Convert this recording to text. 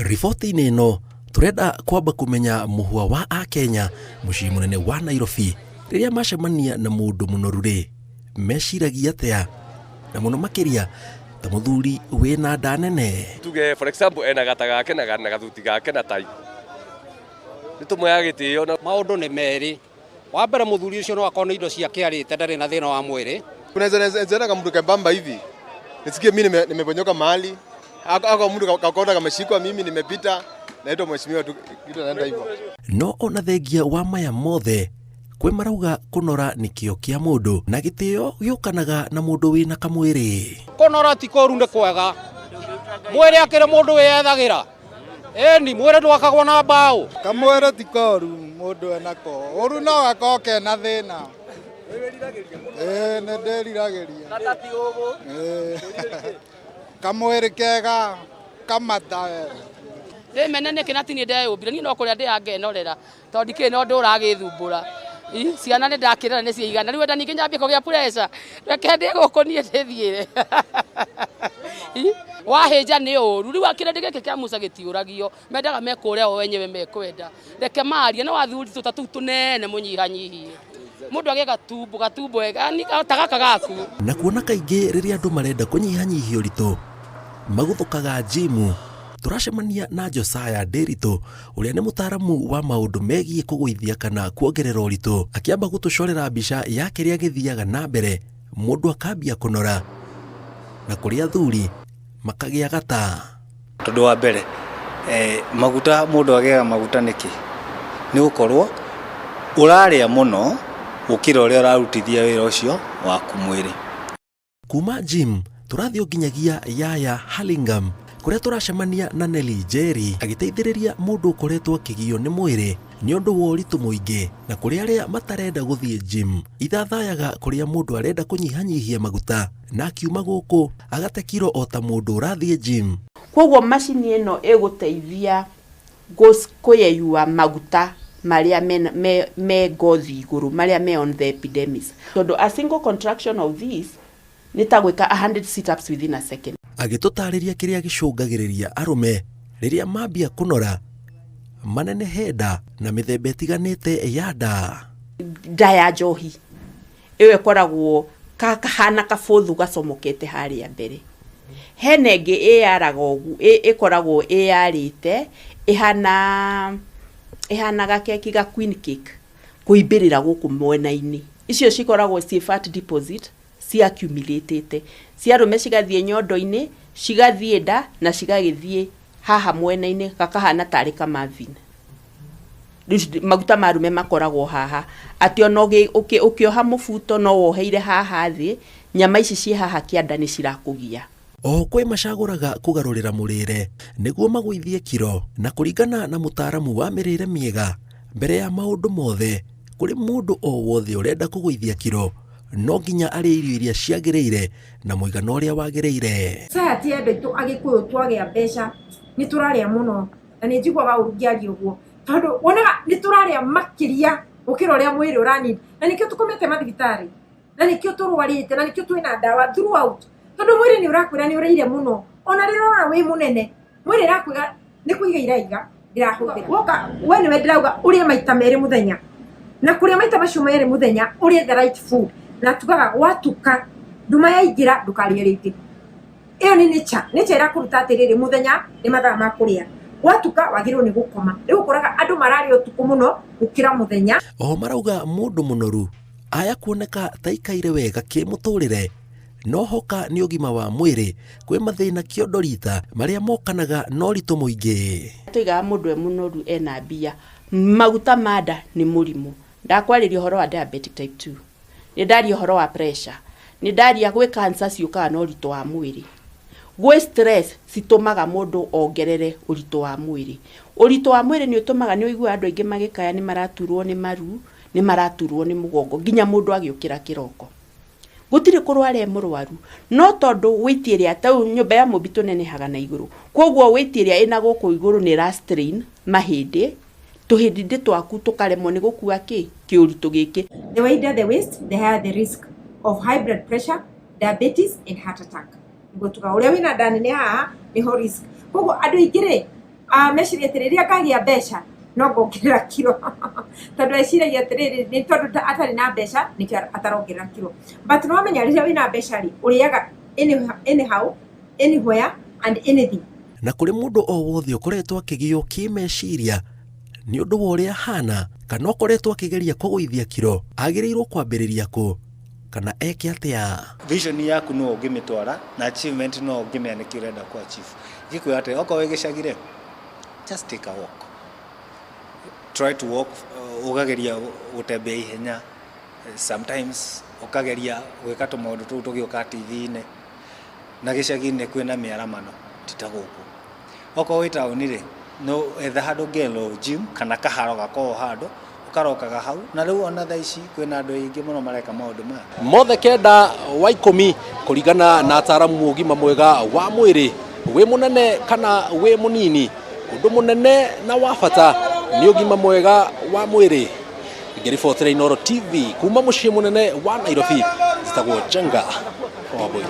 Riboti-inĩ ĩno tũrenda kwamba kũmenya mũhwa wa Akenya mũciĩ mũnene wa Nairobi rĩrĩa macemania na mũndũ mũnoru rĩ, meciragia atĩa, na mũno makĩria ta mũthuri wĩna nda nene. Tuge for example ena gata gake na gathuti gake na tai, nĩ tũmoyaga gĩtĩo na Maũndũ nĩ merĩ. Wa mbere, mũthuri ũcio no akorwo nĩ indo ciake arĩte, ndarĩ na thĩna wa mwĩrĩ. Kunaweza kamtu kembamba hivi nisikie mimi nimeponyoka mahali ako mtu kakona kameshikwa, mimi nimepita, naitwa mheshimiwa tu, kitu naenda hivyo. No ona thengia wa maya mothe, kwĩ marauga kũnora nĩ kĩo kĩa mũndũ na gĩtĩo gĩũkanaga na mũndũ wĩna kamwĩrĩ. Kũnora ti kũru, nĩ kwega. Mwĩrĩ akĩrĩ mũndũ wĩyethagĩra, ĩni mwĩrĩ ndwakagwo na mbaũ. Kamwĩrĩ ti koru mũndũ enako, ũru no gakorwo kena thĩna. Ĩĩ, nĩ ndĩriragĩria. Ĩĩ. Kamwĩrĩ kega kamata wega. Ndĩmene nĩkĩ na tiniĩ ndeyũmbire? Niĩ no kũrĩa ndĩrangenorera tondũ ndikĩrĩ na ũndũ ũragĩthumbũra. Ciana nĩ ndakĩrera nĩ ciaigana, rĩu enda ningĩ nyambie kũgĩa pressure? Reke ndĩ gũkũ niĩ ndĩthiĩre. Wahĩnja nĩ ũru. Rĩu kĩrĩndĩ gĩkĩ kĩa Musa gĩtiũragio, mendaga mekũre o wenyewe mekwenda. Reke marie no athuri tũta tũu tũnene mũnyihanyihie, mũndũ agĩe gatumbo gatumbo yani ta gaka gaku. Na kuona kaingĩ rĩrĩa andũ marenda kũnyihanyihia ũritũ maguthũkaga njimu, tũracemania na Josiah Ndĩritũ ũrĩa nĩ mũtaaramu wa maũndũ megiĩ kũgũithia kana kuongerera ũritũ, akĩamba gũtũcorera mbica ya kĩrĩa gĩthiaga na mbere mũndũ akambia kũnora, na kũrĩ athuri makagĩa gata. Tondũ wa mbere, maguta, mũndũ agĩaga maguta nĩkĩ? Nĩ gũkorwo ũrarĩa mũno gũkĩra ũrĩa ũrarutithia wĩra ũcio waku mwĩrĩ. Kuma gym tũrathiĩ o nginyagia Yaya Hurlingham kũrĩa tũracemania na Nelly Njeri agĩteithĩrĩria mũndũ ũkoretwo akĩgio nĩ mwĩrĩ nĩ ũndũ wa ũritũ mũingĩ. Na kũrĩ arĩa matarenda gũthiĩ gym, ithathayaga kũrĩa mũndũ arenda kũnyihanyihia maguta na akiuma gũkũ agate kiro o ta mũndũ ũrathiĩ gym. Koguo macini ĩno ĩgũteithia kũyeyua maguta marĩa me ngothi igũrũ, marĩa me on the epidermis, tondũ a single contraction of this nĩ ta gwĩka 100 sit-ups within a second. Agĩtũtarĩria kĩrĩa gĩcũngagĩrĩria arũme rĩrĩa mambia kũnora manenehe nda na mĩthemba ĩtiganĩte ya nda. Nda ya njohi ĩyo ĩkoragwo kahana kabũthũ gacomokete harĩa mbere. Hena ĩngĩ ĩyaraga ũguo, ĩkoragwo ĩyarĩte ĩhana gakeki ga queen cake kũimbĩrĩra gũkũ mwena-inĩ. Icio cikoragwo ciĩ fat deposit ci accumulatĩte cia arũme, cigathiĩ nyondo-inĩ, cigathiĩ nda na cigagĩthiĩ haha mwena-inĩ gakahana tarĩ kamavin. Rĩu maguta ma arũme makoragwo haha, atĩ ona ũkĩoha mũbuto no woheire haha thĩ, nyama ici ciĩ haha kĩanda nĩ cirakũgia. Oho kwĩ macagũraga kũgarũrĩra mũrĩre nĩguo magũithie kiro, na kũringana na mũtaaramu wa mĩrĩre mĩega, mbere ya maũndũ mothe, kũrĩ mũndũ o wothe ũrenda kũgũithia kiro no nginya arĩe irio iria ciagĩrĩire na mũigana ũrĩa wagĩrĩire. Society ya andũ aitũ Agĩkũyũ, twagĩa mbeca nĩ tũrarĩa mũno, na nĩ njiguaga ũru ngĩaria ũguo, tondũ wonaga nĩ tũrarĩa makĩria gũkĩra ũrĩa mwĩrĩ ũra need, na nĩkĩo tũkomete mathibitarĩ, na nĩkĩo tũrwarĩte, na nĩkĩo twĩna ndawa throughout, tondũ mwĩrĩ nĩ ũrakwĩra nĩ ũrĩire mũno. Ona rĩrĩa ũrona wĩ mũnene, mwĩrĩ ĩrakwĩra nĩ kũiga iraiga, ndĩrahũthĩra woka. We nĩwe ndĩrauga ũrĩe maita 2 mũthenya, na kũrĩa maita macio 2 mũthenya ũrĩe the right food, na tugaga gwatuka, nduma yaingĩra, ndũkarĩe rĩngĩ. Ĩyo nĩ nature. Nature ĩrakũruta atĩrĩrĩ, mũthenya nĩ mathaa ma kũrĩa, gwatuka wagĩrĩirwo nĩ gũkoma. Rĩu ũkoraga andũ mararĩa ũtukũ mũno gũkĩra mũthenya. Oho marauga mũndũ mũnoru aya kuoneka ta ikaire wega kĩmũtũrĩre, no hoka nĩ ũgima wa mwĩrĩ kwĩ mathĩna kĩondo rita marĩa mokanaga na ũritũ mũingĩ. Tuigaga mũndũ e mũnoru ena mbia. Maguta ma nda nĩ mũrimũ. Ndakwarĩria ũhoro wa diabetic type 2, nĩ ndaria ũhoro wa pressure, nĩ ndaria gwĩ cancer ciũkaga na ũritũ wa mwĩrĩ, gwĩ stress citũmaga mũndũ ongerere ũritũ wa mwĩrĩ. Ũritũ wa mwĩrĩ nĩ ũtũmaga, nĩ ũiguaga andũ aingĩ magĩkaya nĩ maraturwo nĩ maru, nĩ maraturwo nĩ mũgongo, nginya mũndũ agĩũkĩra kĩroko gũtirĩ kũrwara e mũrwaru, no tondũ weight ĩrĩa tau nyũmba ya mũmbi tũnenehaga na igũrũ, koguo weight ĩrĩa ĩna gũkũ igũrũ nĩ ĩra strain mahĩndĩ, tũhĩndĩ twaku tũkaremwo nĩ gũkua kĩ kĩũritũ gĩkĩ. The wider the waist, the higher the risk of high blood pressure, diabetes and heart attack. Nĩguo tuga ũrĩa wĩna nda nene haha nĩho risk. Koguo andũ aingĩ rĩ, Meciria atĩrĩ, rĩrĩa ngagĩa mbeca no ngongerera kiro, tondũ eciragia atĩrĩrĩ, nĩ tondũ atarĩ na mbeca nĩkĩo atarongerera kiro. But nĩ wamenya rĩrĩa wĩna mbeca rĩ, ũrĩaga anyhow, anywhere and anything. Na kũrĩ mũndũ o wothe ũkoretwo akĩgio kĩmeciria nĩ ũndũ wa ũrĩa ahana kana ũkoretwo akĩgeria kũgũithia kiro, agĩrĩirwo kwambĩrĩria kũ kana eke atĩa? Vision yaku no ũngĩmĩtwara na achievement no ũngĩmenya nĩkĩ ũrenda kũ achieve. Gĩkwĩra atĩ okorwo wĩ gĩcagi rĩ, just take a walk, try to walk, ũkageria gũtembea ihenya sometimes, ũkageria gwĩka tũmaũndũ tũu tũgĩũka TV-inĩ. Na gĩcagi-inĩ kwĩna mĩaramano, ti ta gũkũ. Okorwo wĩ taũni rĩ, no etha handũ ũngĩenroll gym kana kaharo gakoragwo handũ ũkarokaga hau. Na rĩu ona thaa ici kwĩna andũ aingĩ mũno mareka maũndũ maya. Mothe kenda wa 10 kũringana na ataramu ũgima mwega wa mwĩrĩ, wĩ mũnene kana wĩ mũnini, ũndũ mũnene na wa bata nĩ ũgima mwega wa mwĩrĩ. Ngĩribotera Inooro TV kuma mũciĩ mũnene wa Nairobi, njĩtagwo Njenga wa Wambui.